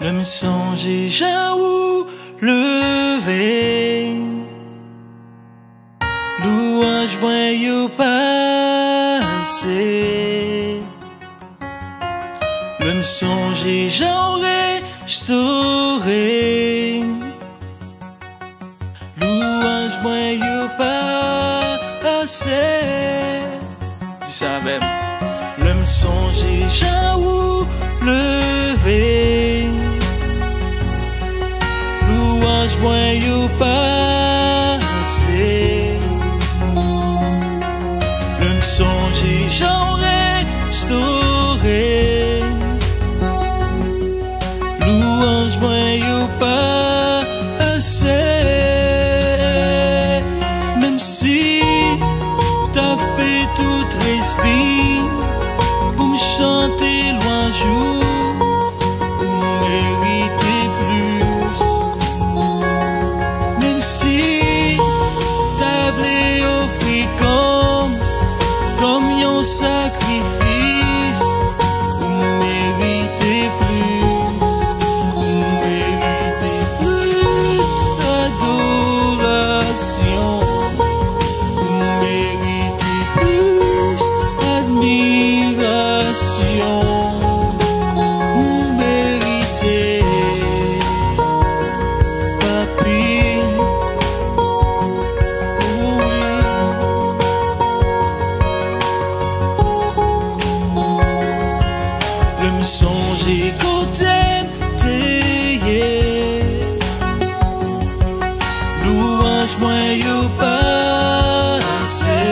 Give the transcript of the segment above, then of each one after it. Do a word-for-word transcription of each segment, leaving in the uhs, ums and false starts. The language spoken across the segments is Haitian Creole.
Lè m sonje jan ou leve, lwanj mwen yo pa ase. Lè m sonje jan ou restore, lwanj mwen yo pa ase. Di sa avè m. Lè m sonje jan ou leve, lwanj mwen yo pa ase. Lè m sonje jan ou restore, lwanj mwen yo pa ase. Menm si ta fè tout rès vi m pou m chante lwanj ou, ou merite plis. Menm si ta vle ofri kò m kòm yon sakrifis, ou merite plis, ou merite plis adorasyon, ou merite plis admirasyon, ou merite, Papi. Lè m sonje kote m te ye, lwanj mwen yo pa ase.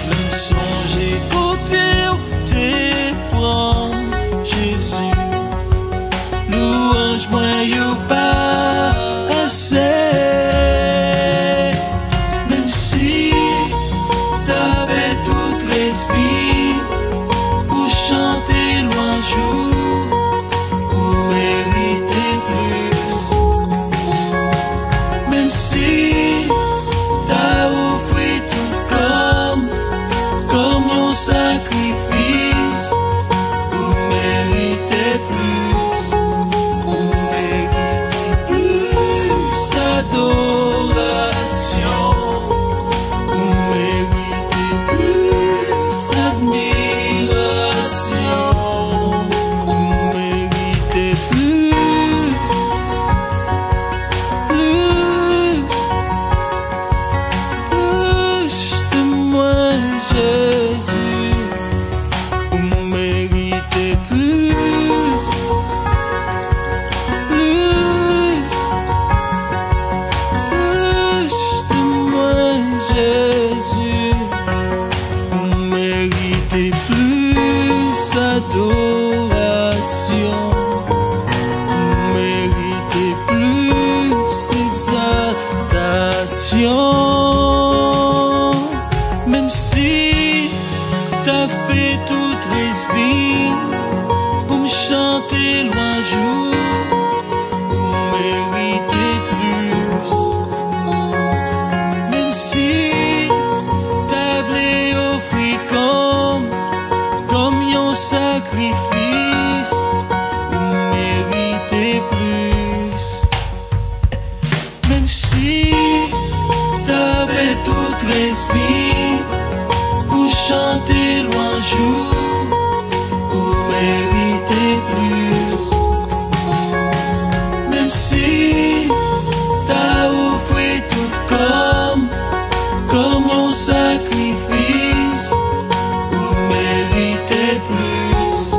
Lè m sonje kote w te pran m, Jezi, lwanj mwen yo pa ase. Menm si ta fè tout rès vi m pou chante lwanj ou, ou merite plis. Menm si ta ofri tout kò m kòm yon sakrifis, ou merite plis, ou merite plis adorasyon, ou merite plis admirasyon, ou merite plis, plis, plis de mwen, Jezi. Ou merite plis, plis, plis de mwen, Jezi. Ou merite plis adorasyon, ou merite plis egzaltasyon. Menm si ta fè tout rès vi m pou m chante lwanj ou, ou merite plis. Menm si ta vle ofri kò m kòm yon sakrifis, ou merite plis. Menm si ta fè tout rès vi m pou chante lwanj ou, ou merite plis. Menm si ta ofri tout kò m kòm yon sakrifis, ou merite plis,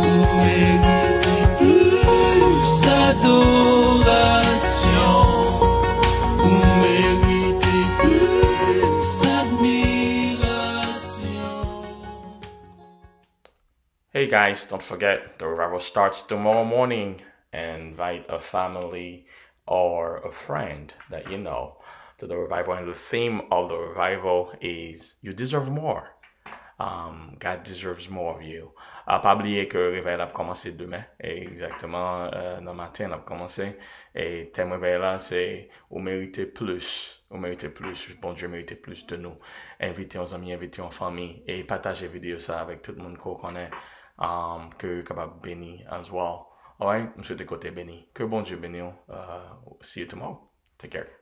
ou merite plis adorasyon, ou merite plis admirasyon. Hey guys, don't forget, the revival starts tomorrow morning. Invite a family or a friend that you know to the revival. And the theme of the revival is "You deserve more." Um, God deserves more of you. Ah, pa bliye ke revèy la ap kòmanse demen. Egzakteman, euh, nan maten l ap kòmanse. E tèm revèy la se "Ou merite plis." Ou merite plis. Bondye merite plis de nou. Envite yon zanmi, envite yon fanmi. E pataje videyo sa avèk tout moun ke w konnen. Um, ke yo kapab beni as well. Alright, m swete ke w te beni. Ke Bondye beni w. Uh, see you tomorrow. Take care.